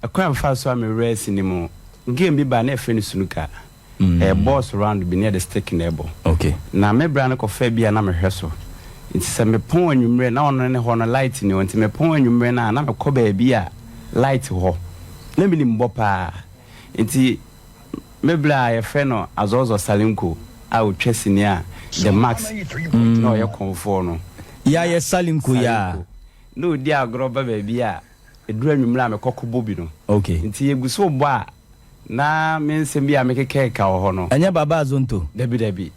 Ɛkwan a mefaa so a mewuraa sini mu, game bi baa na yɛfrɛ no snooker. Ɛyɛ balls round bi na yɛde stick na ɛbɔ. Okay. Na me bra no kɔfaa bi a na mehwɛ so. Nti sɛ mepɔn anwummerɛ na ɔno ne hɔ no light ni hɔ nti mepɔn anwummerɛ no a na mekɔ baabi a light hɔ. Na menim bɔ paa. Nti me bra a yɛfrɛ no Azɔzɔ Salinko a ɔtwa sini a The Max na ɔyɛ kɔmfoɔ no. Yayɛ Salinko yi a. Salinko. Na ɔdi agorɔ ba baabi a ɛduru anwummerɛ a mekɔ kɔbɔ bi no. Okay. Nti yɛgu so rebɔ a na me nsɛm bi a mekekɛɛka wɔ hɔ no. Ɛnyɛ Baba Azonto? Dabi dabi.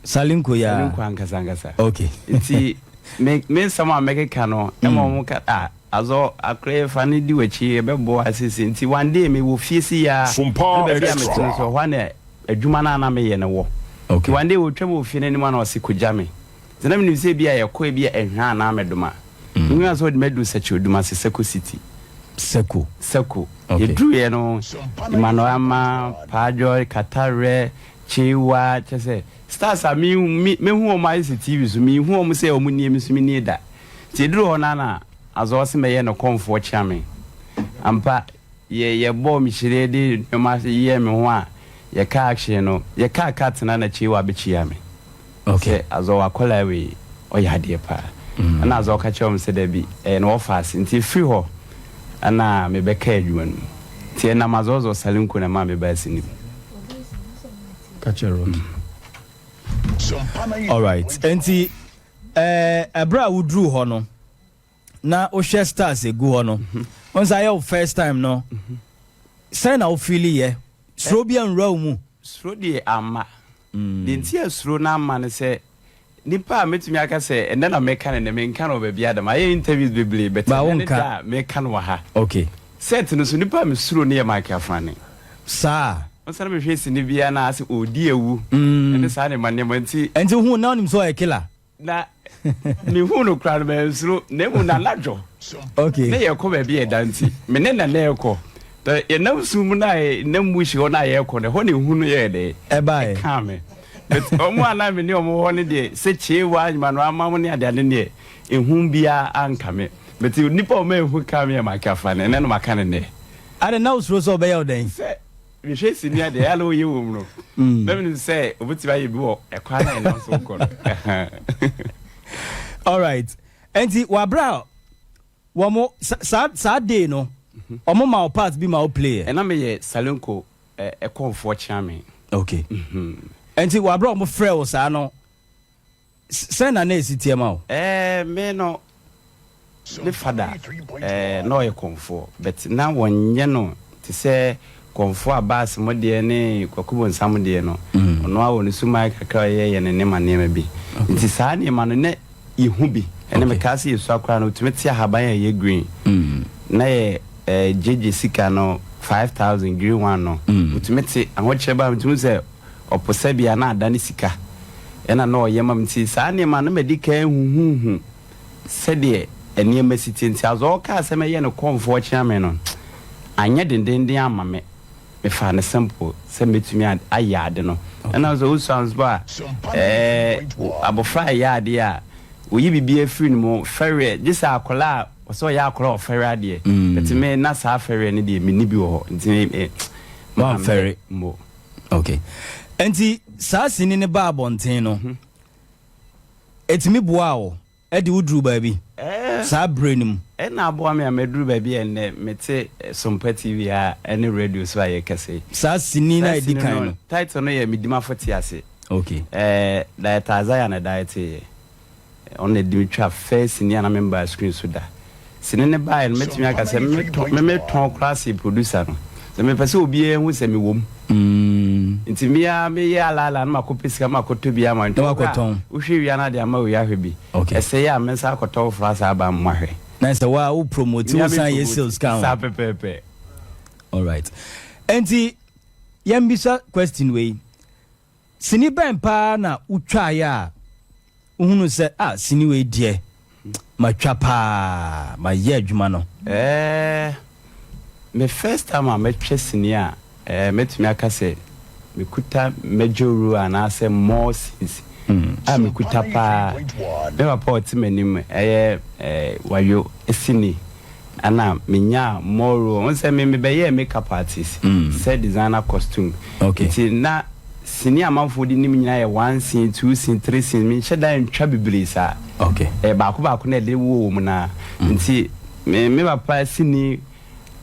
Salinko yi ara? Salinko ankasa ankasa. Okay. Nti me me nsɛm a mekeka no ɛma wɔn ka ah Azɔ akora yi fa no di w'akyi ɛbɛboa sisi. Nti one day mewɔ fie sei ara Sompa ɛna baabi a mete Extra. no nso ɛhɔ ara na adwuma no a na meyɛ no wɔ. Nti Okay. one day wɔtwam wɔ fie no anim a na ɔse kɔgya me. Nti na menim sɛ ebia yɛkɔ ebia Ɛhwa anaa Medoma. Mehui ara sɛ ɔde me aduru Sɛkyɛ Odumase, Sɛko City. Sɛko. Sɛko. Okay. Yɛduruiɛ no, Emmanuel Ama, Paa Joy, Katarɛ, Kyewa, kyerɛ sɛ stars a me me mehu wɔn ayɛ sɛ TV so, menhu wɔn sɛ wɔn nie, me nso mennie da. Nti yɛduruu hɔ no ara na Azɔɔ se mɛyɛ no kɔmfoɔ kyeame. Ampa, Yɛ yɛbɔɔ me hyire de nnoɔma yɛɛ me ho a yɛkaa action no yɛkaa cut na na Kyewa bɛkyia me Okay. sɛ Azɔ w'akwadaa wei ɔyɛ adeɛ paa ɛna Azɔ ka kyerɛɛ wɔn sɛ dabi ɛyɛ ne wɔfa ase nti ɛfiri hɔ ɛna mebɛkaa adwuma no mu nti ɛnam Azɔzɔ Salinko na ɛmaa mebaa sini mu. Ka kyerɛ Rocky. Alright, nti ɛɛ ɛberɛ a woduruu hɔ no na wohwɛ stars egu hɔ no wɔn sɛ ayɛ wo first time no sɛn na wo feeli yɛ suro bi anwura wo mu. Suro deɛ amma. Deɛ nti a suro no amma ne sɛ nipa a mɛtumi aka sɛ ɛnnɛ na meka no ɛnnɛ menka no wɔ baabi ada mayɛ interviews bebree but Ba ɛnnɛ ne wonka. da a meka no wɔ ha. Okay. Set no so nipa a mesuro no yɛ Mike Afrane. Saa. Ɔsane mehwɛ sini biara na asɛ ɔredi awu ɛne saa nneɛma nneɛma nti. Ɛnti wohu na wonim sɛ ɔyɛ killer? Na mehuu no koraa no mansuro na mmom na anadwo okay. na yɛkɔ baabi a ɛda nti me ne nana ɛkɔ na yɛnam sum mu na yɛnam bush hɔ na yɛkɔ no ɛhɔ na ehu no yɛɛ dɛ ɛbaeɛ ɛkaa me but wɔn a na me ne wɔn hɔ no deɛ sɛ kyeewa anyima no ama mo ne adeade no deɛ ehu biara anka me but nipa a wɔn ehu kaa me yɛ Makafa no ɛnɛ no maka no nnɛ. Ade na wosuro sɛ ɔbɛyɛ wo dɛn? Sɛ Mehwɛ sini a deɛ ɛyɛ a na ɔyɛ wɔ mu no, na menim sɛ ɔbɛtumi ayɛ bi wɔ ɛkwan a ɛnam so kɔ no. Alright. Nti wabra a wɔn saa saa day no, wɔn ma wo part bi ma wo play ɛ? Ɛna meyɛ Salinko ɛkɔmfoɔ kyeame. Okay. Nti wabra wɔn frɛ wo saa no, Sɛn na na ɛsi teɛ ma wo? Eh me no me fada eh na ɔyɛ kɔmfoɔ but na wɔnyɛ no te sɛ kɔmfoɔ Abass mo deɛ ne Kwaku Bonsam deɛ no ɔno ara wɔ ne suman kakra a ɔyɛ yɛ ne nneɛma nneɛma bi nti saa nneɛma no na yɛhu bi ɛne mekaa sɛ yɛsua koraa no ɔtumi te ahaban a ɛyɛ green na yɛ eh gyegye sika no 5000 green one no ɔtumi te ahokyerɛ ba metumi sɛ Ɔpo sɛbea na adane sika na na ɔyɛ ma me nti saa nneɛma no madi kan huhuuhu sɛdeɛ nneɛma si teɛ nti Azɔɔ kaa sɛ mɛyɛ no kɔmfoɔ kyea me no anyɛ dendenden amma me mefaa no simple sɛ mɛtumi ayɛ ade no ɛna sɛ wosua nso a ɛɛ abɔfra a ɛyɛ adeɛ a oyi biribi afiri no mu fɛreɛ gye sɛ akwadaa a ɔsɛ ɔyɛ akwadaa a ɔfɛre adeɛ but me na saa fɛreɛ no deɛ menni bi wɔ hɔ nti Wamfɛre. Mo. Ok. Nti saa sini no baa abɔnten no, ɛtumi boaa wo de wo duruu baabi saa berɛ no mu? Ɛna aboa me a maduru baabi a ɛnnɛ mete Sompa TV ha ne radio so a yɛkasa yi. Saa sini no a ɛdi kan no? Title no yɛ Medimafo Te Ase. Ok. Director Isaiah na ɛdirecteeɛ. Ɔno na ɛde me twaa first sini a na membaa screen so da. Sini no baeɛ no, mɛtumi aka sɛ me metɔn koraa see producer no. Sɛ mepɛ sɛ obiara hu sɛ mewɔ mu. Nti me ara meyɛ alaala na makɔpɛ sika na makɔtɔ bi ama. Nti wohwɛ a, wohwɛ wie a na de ama wei ahwɛ bi. Ɛsɛe a me nsa akɔtɔ foforɔ asan aba ama mahwɛ. Na sɛ wo a wo promote, wo san yɛ sales ka ho. Saa pɛpɛɛpɛ. Alright. Nti yɛmbisa question wei. Sini bɛn paa na wotwaeɛ a wohunuu sɛ ah sini wei deɛ matwa paa, mayɛ adwuma no? Eh, me first time a mɛtwa sini a eh, mɛtumi aka sɛ mekuta major role anaasɛ more scenes a mekuta paa. Me papa a ɔte m'anim ɛyɛ eh, Wayo sini. Ana menya more role. N sɛ me mebɛyɛɛ makeup artist, sɛ designer costume. Nti na sini amanfoɔ de nim nyinaa yɛ one scene, two scene, three scene. Menhyɛ da ntwa bebree saa. Ɛyɛ baako baako na ɛde wɔ wɔ mu naa. Nti me papa sini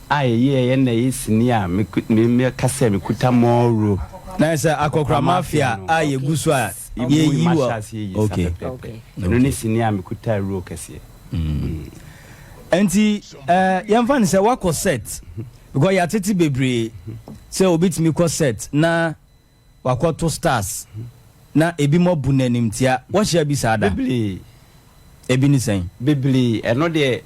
a yɛyɛ yɛ na ɛyɛ sini a me meka sɛ mekuta more role. Na sɛ Akɔkora Mafia a yɛgu so a yɛyi wɔ, okay. Ɛno ne sini a mekuta role kɛseɛ. Nti yɛmfa no sɛ woakɔ set, because yɛatete bebree sɛ obi tumi kɔ set na wakɔto stars na ebi mɔ bu n'animtia. Wɔhyia bi saa da? Bebree. Ebi ne sɛn? Bebree. Ɛno deɛ